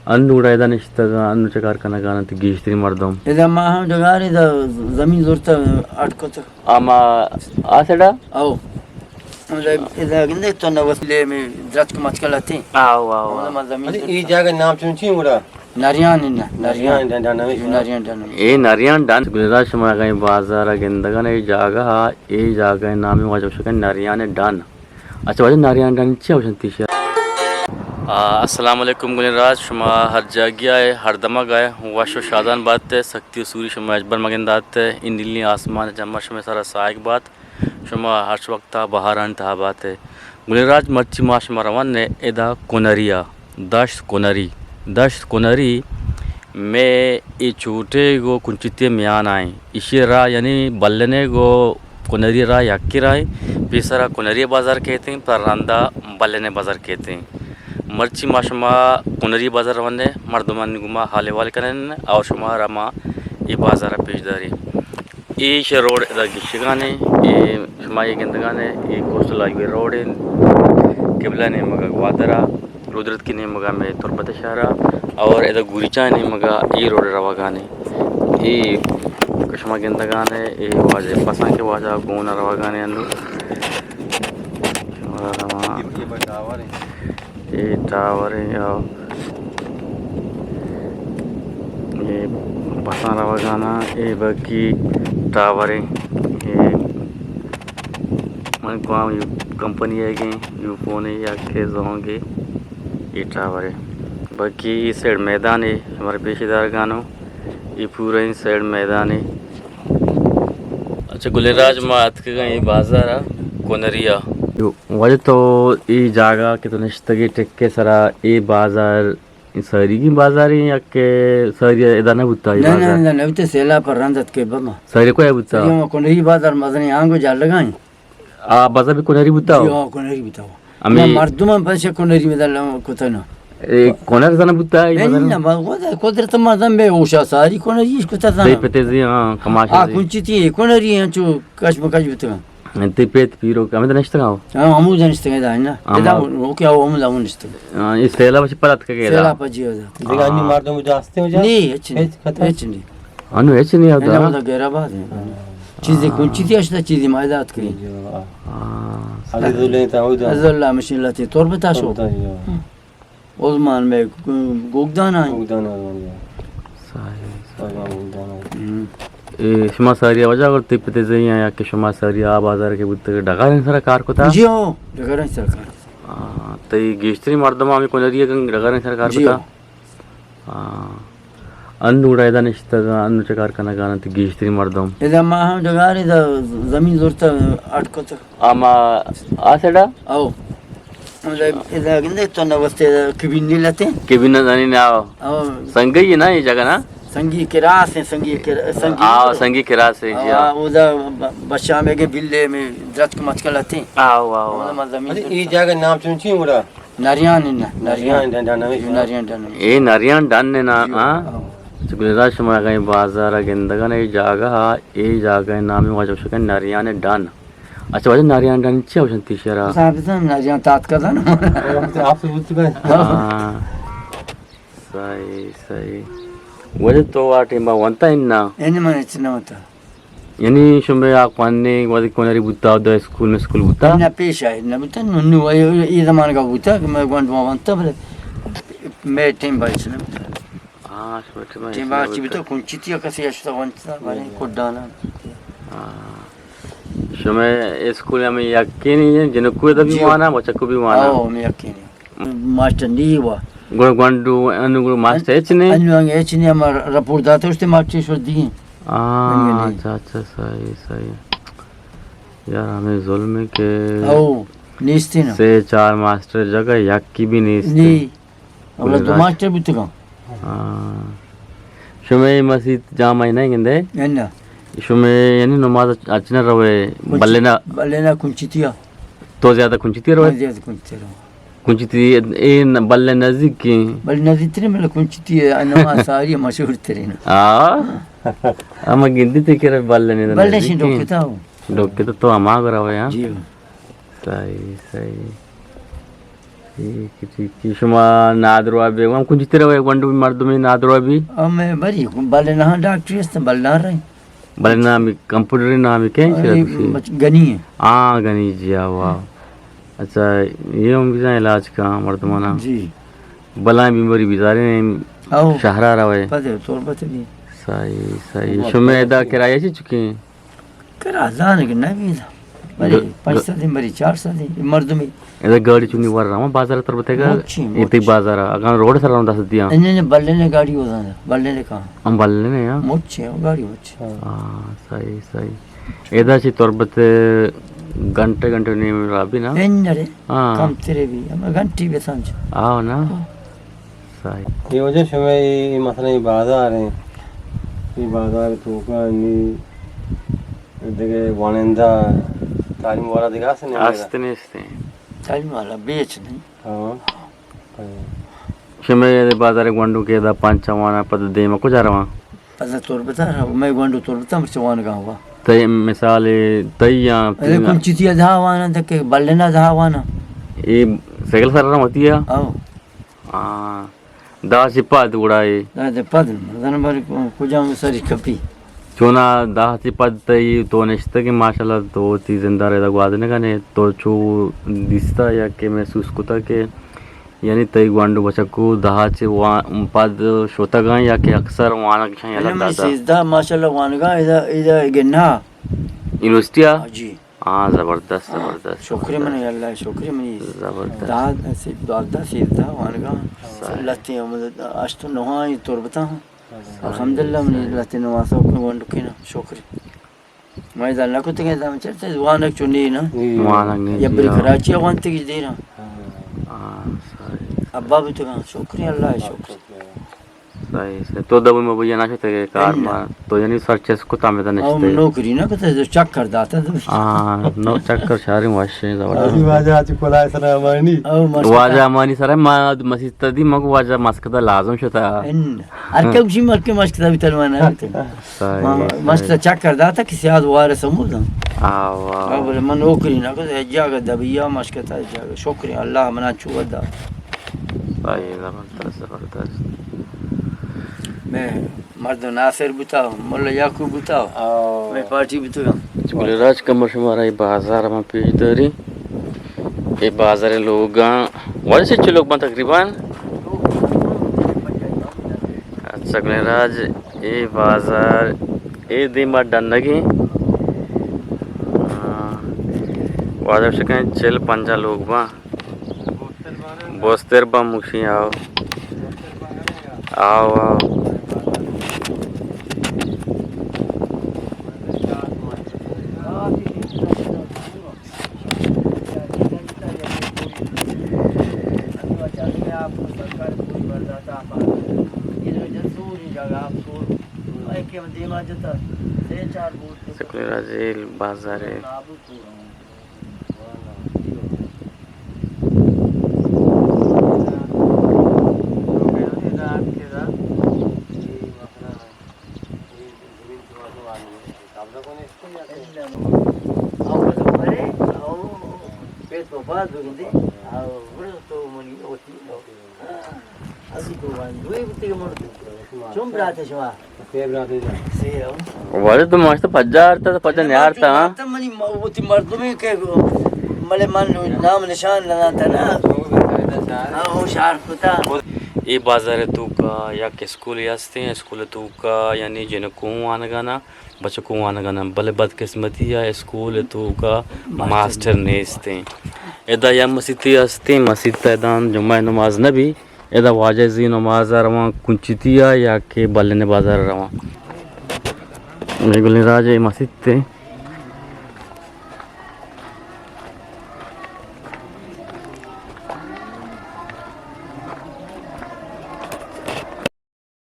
انوں گڑا ادا نشتگ آں، انوں چہ کار کنگ ءَ انت گیشتریں مردم۔ ادا ما ہم ڈگار ادا زمین زرتہ اٹکت۔ آ ما آ سڑا؟ او۔ ادا، ادا گندے تو نہ وسیلے میں درچک مچکل ہتے۔ آو، آو، آو۔ ما زمین اچھا، زرتہ۔ اے جاگہ نام چون چی گڑا؟ نریان نا، نریان۔ نریان ڈن، نریان ڈن۔ اے نریان ڈن، گلیں راج شما اگاں اے بازار ءَ گندگ ءَ اے جاگہ ءَ، اے جاگہ ءِ نام واجہ گوشگ ءَ نریان ڈن۔ اچھا واجہ نریان ڈن چیا گوشنت ایشی ءَ؟ آ، السلام علیکم گلیں راج، شما ہر جاگہ ءَ، ہر دمگ ءَ وش و شادان بات ات، سختی و سوری شما ہچبر مگندات ات، اے نیلیں آسمان جمر شمئے سرا ساہگ بات۔ شما ہرچ وقت ءَ بہارانی تہا بات ئے۔ گلیں راج، مرچی ما شما روان ایں ادا کنری ءَ، دشت کنری۔ دشت کنری مئے اے چوٹیگ و کنچتی ءِ میان ءَ ایں۔ ایشی ءِ راہ یعنی بلنے گو کنری ءِ راہ یکے راہ ایں۔ پیسر ءَ کنری ءِ بازار کیت ایں، پدا رند ءَ بلنے ءِ بازار کیت ایں۔ مرچی ما شما کنری ءِ بازار روان ایں، مردمانی گوما حال احوال کنیں اور شما را ما اے بازار ءَ پیش داریں۔ ایش روڈ ادا گشگانے، اے شما اے گندگانے، اے کوسٹل ہائی وے روڈ ایں، قبلہ نیمگا گوادرا، رودرتکی نیمگا مئے تربت شہرا، اور ادا گوریچا نیمگا اے روڈ روگانے۔ اے شما گندگانے، اے واجہ پسان کے واجہ گونا روگانے انو۔ شما رواں۔ اے ٹاور ایں، آ، اے بساں روگانا، اے بگی ٹاور ایں، اے من گوام کمپنی ءِ گیں، یو فون ایں یا کہ زونگ ایں، اے ٹاور ایں۔ بگی اے سائیڈ میدان ایں، شمارا پیش دارگانوں، اے پورا ایں سائیڈ میدان ایں۔ اچھا گلیں راج، ما اتکگاں اے بازار ءَ کنری ءَ۔ واجہ تو اے جاگہ کہ تو نشتگے ٹکے سرا، اے بازار ساریگیں بازارے یا کہ ساری ادا نہ بوتا اے نہ، نہ، بازار؟ نہ، نہ بوتا، سیلاپ ءَ رند اتکے بابا۔ ساری کوئی بوتا؟ ساری ہم کنری بازار مزنیں آنگو جالگا ایں۔ آ بازار بھی کنری بوتا؟ جی ہاں، کنری بوتا۔ ہمیں نہ، مردم ہم پنچ کنری میں دل کتا نا۔ اے کنر زن بوتا اے بازار؟ نہ، ما قدرت، قدرت مردم بے ہوشا ساری کنری اش کتا زن۔ دے پتے زی، ہاں، کماش آ زی۔ کنچی تی کنری ہیں چو کش بکش بوتا۔ تئی پت پیرک ہمے نشتگ اَنت؟ ہاں، ہمود نشتگ اَنت، ادا نا۔ ہاں، ادا ما۔ اوکے، ہمود، ہمود نشتگ۔ ہاں، اے سیلاب چہ پد اتکگ ادا؟ سیلاب چہ ادا۔ دگہ انی مردم ادا ہست اَنت؟ نی، ہچ نی۔ ہچ ختم؟ ہچ نی۔ انو ہچ نی ادا؟ ادا گہرا باز اِنت۔ چیزے کنچی تی اشتا، چیزے ما ادا اتکگیں۔ ہاں۔ عزیزاللہ تا ادا۔ عزیزاللہ مشین لاتی تربت ءَ شو۔ تربت ءَ شو۔ عثمان مئے گوگدان ءَ۔ گوگدان ءَ۔ صحیح، صحیح۔ گوگدان ءَ۔ ہم۔ اے شما ساری ءَ وجہ کرتے پتے زئی یا کہ شما ساری ءَ آ بازار کہ بوتگ ڈگاریں سرا کار کتا؟ جی ہو، ڈگاریں سرا کار کتا۔ آ، تئی گیشتری مردم ہمے کنری ءَ ڈگاریں سرا کار کتا؟ جی ہو۔ آ، انو گڑا ادا نشتگ، انو چہ کار کنگ ءَ اَنت گیشتری مردم؟ ادا ما ہم ڈگار، ادا زمین زرتہ اٹکتگ۔ آ ما آ سائیڈ ءَ؟ او۔ ادا، ادا گندے تو نہ وستے کبین نہیں لتے؟ کبین نہ زانی نا۔ او۔ سنگی نا اے جگہ نا؟ سنگی کراس اِنت، سنگی کر-، سنگی آ، سنگی کراس اِنت، جی، آ۔ او، ادا ب-، بشام کے بلے میں درچک مچکل لتے۔ آ، واہ، واہ۔ ادا ما زمین اچھا، اے جگہ نام چون چی گڑا؟ نریان نا، نریان۔ نریان ڈن، نریان ڈن۔ اے نریان ڈن نا، جی، ہاں؟ او۔ چہ گلیں راج شما اگاں اے بازار ءَ گندگ ءَ اے جاگہ ءَ، اے جاگہ ءِ نام واجہ گوشگ ءَ نریان ڈن۔ اچھا، واجہ نریان ڈن چیا گوشنت ایشی ءَ را؟ صاحب زن نریان تاتکا زن۔ آپ سے بوت بھائی۔ ہاں۔ صحیح، صحیح۔ واجہ تو آ ٹائم ءَ ونتا اِنت نا؟ اِنت، من ہچ نہ ونتا۔ یعنی شمئے آ کوانی وہدے کنری بوتا، دا اسکول مسکول بوتا؟ نہ، پیش آئی نہ بوتا، نو، نو، اے، اے زمانگ ءَ بوتا کہ مئے گونڈواں ونتا، بلے مئے ٹائم ءَ ہچ نہ بوتا۔ ہاں، شمئے ٹائم ءَ ٹائم ءَ ہچ نہ بوتا۔ کڈانا۔ ہاں۔ شمئے اسکول ہمے یکے نی، جنکو ادا بھی وانا، بچکو بھی وانا؟ او، ہمے یکے نی۔ ماسٹر نی وا۔ گڑا گونڈو، انو گڑا ماسٹر ہچ نی؟ انو انگہ ہچ نی، ہما رپورٹ داتا، اشتے ماسٹر شدی۔ ہاں، اچھا، اچھا، صحیح، صحیح۔ یار، ہمے ظلم اِنت کہ او، نیستی نا۔ سے چار ماسٹر جگہ یکی بھی نیست۔ نی۔ اولا دو ماسٹر بوتگاں۔ ہاں۔ شمئے مسیت جامع نہ گندے؟ نہ۔ شمئے یعنی نماز اچ نہ روے، بلے نہ؟ بلے نہ، کنچی تیا۔ تو زیادہ کنچی تیا روے؟ ہاں، زیادہ کنچی تیا روے۔ کنچی تی اے ن-، بلے نزدیک ایں؟ بلے نزدیک ترین، بلے کنچی تی اے نماز ساری مشہور ترین۔ ہاں۔ ہم گندی تے کہ بلے نزدیک ایں۔ بلے شین ڈوکتا ہو۔ ڈوکتا تو ہما گرا ہوئے، ہاں؟ جی۔ صحیح، صحیح۔ ٹھیک، ٹھیک۔ شما نادروا بے، ہم کجی تر وے گونڈو مردمے نادروا بی؟ ہمے بری، بلے نہ ڈاکٹر است، بلے نہ رہے۔ بلے نامی کمپیوٹر نامی کئے شرط سی؟ گنی ہے۔ ہاں، گنی جی، آ، واہ۔ اچھا، یہ ہم بزاں علاج کا مردمانا۔ جی۔ بلائیں بیماری بیزارے او۔ شہرا روے۔ پدے تربت بی۔ صحیح، صحیح۔ شما ادا کرایہ چی چکے؟ کرا زانگ نہ بیت۔ بلے گ-، گ-، پنچ سد، بلے چار سد مردمی۔ ادا گاڑی چونی ور رہا بازار تربت گا؟ مچی، یہ تک مچی۔ بازار، اگر روڈ سر رہا دست دیا۔ نہیں، نہیں، بلے نے گاڑی ہو زانگ، بلے نے کہاں؟ ہم بلے نے، ہاں۔ مچی، گاڑی مچی۔ ہاں، صحیح، صحیح۔ ادا چی تربت گھنٹے، گھنٹے نیم رابی نا؟ انرے، ہاں۔ کم ترے بی، ہم گھنٹی بسانچ۔ آو نا؟ ہاں۔ صحیح۔ یہ وجہ شما یہ، یہ مثلاً یہ بازار ہیں، یہ بازار توکا نی دگہ وانندہ تعلیم والا دگہ است نہیں؟ است نیست ہیں۔ تعلیم والا بیچ نہیں۔ ہاں۔ شما یہ بازار گونڈو کے دا پانچ وانا پد دیما کجا رواں؟ پدا تربتا، مئے گونڈو تربتا مرچی وانگا ہوا۔ تئی مثال تئی یا ارے کل چیزی دہا وانا تک بلنا دہا وانا۔ یہ سائیکل سر رہا ہوتی ہے؟ او۔ ہاں، داہ چہ پد گڑا اے۔ داہ چہ پد، مزن بر کجام سری کپی۔ چونا داہ چہ پد تئی تو نشتگ ئے، ماشاءاللہ تو وتی زندہ ردا گوازینگ ءَ ئے، تو چو دیستا یا کہ محسوس کتا کہ یعنی تئی گوانڈو بچکو داہ چہ وا-، پد شتگ اَں یا کہ اکثر وانگ شاں یلہ داتا؟ سیزدہ ماشاءاللہ وانگا ادا، ادا گنا۔ یونیورسٹی آ؟ جی۔ ہاں، زبردست، ہاں، زبردست، شکر زبردست۔ منی اللہ، شکر منی۔ زبردست۔ دہ، سی-، دوازدہ، سیزدہ وانگا۔ صحیح۔ لہتیں ہم ہشت و نہاں تربتاں۔ صحیح، الحمدللہ، منی صحیح۔ لہتیں نماسا کن گونڈکینا، شکر۔ ما ادا نہ کتگیں، ادا چرتے وانگ چو نی نا۔ وانگ نی یا بری جی، ہاں۔ کراچی وانتگی دینا۔ ہاں، صحیح۔ ابا بوتگاں، شکر اللہ، شکر۔ صحیح، صحیح۔ تو دبئی مبئی نہ شتے کہ کار اناں۔ ما، تو یعنی سر چست کتا ہمدا او نشتے؟ نوکری نہ کتا، جو چکر داتا تو۔ ہاں، نو چکر شاری وشیں زبردست۔ ابھی واجہ آج کلائے سر امانی۔ او مست واجہ امانی سر ما مسیت دی مگو واجہ مسکتا لازم شتا۔ ان ہر کم شی ملک مسکتا بھی تلوانا۔ صحیح، ما، صحیح۔ مسکتا چکر داتا کسی آز وارث ہمودا۔ آ، واہ۔ آ، بولے من نوکری نہ کتا، جاگہ دبیا مسکتا جاگہ۔ شکر اللہ منا چو دا۔ صحیح، زبردست، زبردست۔ میں مردم ناصر بوتا، ملا یعقوب بوتا، او۔ میں پارٹی بوتا۔ گل راج کمبر شمارا اے بازار ما پیش داری۔ اے بازار لوگاں، واجہ چنچو لوگ باں تقریباً؟ اچھا، گل راج، اے بازار، اے دیما ڈنگیں۔ ہاں، واجہ شکن چل پنجا لوگ باں۔ بوستر بم مشی آو۔ آو، آو۔ سکول راجیل بازار۔ چون برات شما؟ سے برات جان۔ سے ہو؟ ولے تو ماشتا پجا آرتا، تو پجا نیارتا، ہاں؟ تو منی م-، وتی مردمی کہ ملے من نام نشان نہ داتا نا۔ ہاں، ہوشیار کتا۔ اے بازار توکا یک اسکولے ہستیں، اسکول توکا یعنی جنکو وانگانا، بچکو وانگانا، بلے بدقسمتی یا اسکول توکا ماسٹر نیستیں۔ ادا یا مسیتے ہستیں، مسیت ادا جمعہ نماز نبی۔ ادا واجہ زی نماز ءَ رواں کنچتی ءَ یا کہ بلن بازار ءَ رواں؟ اے گلیں راج ءِ مسیت ءِ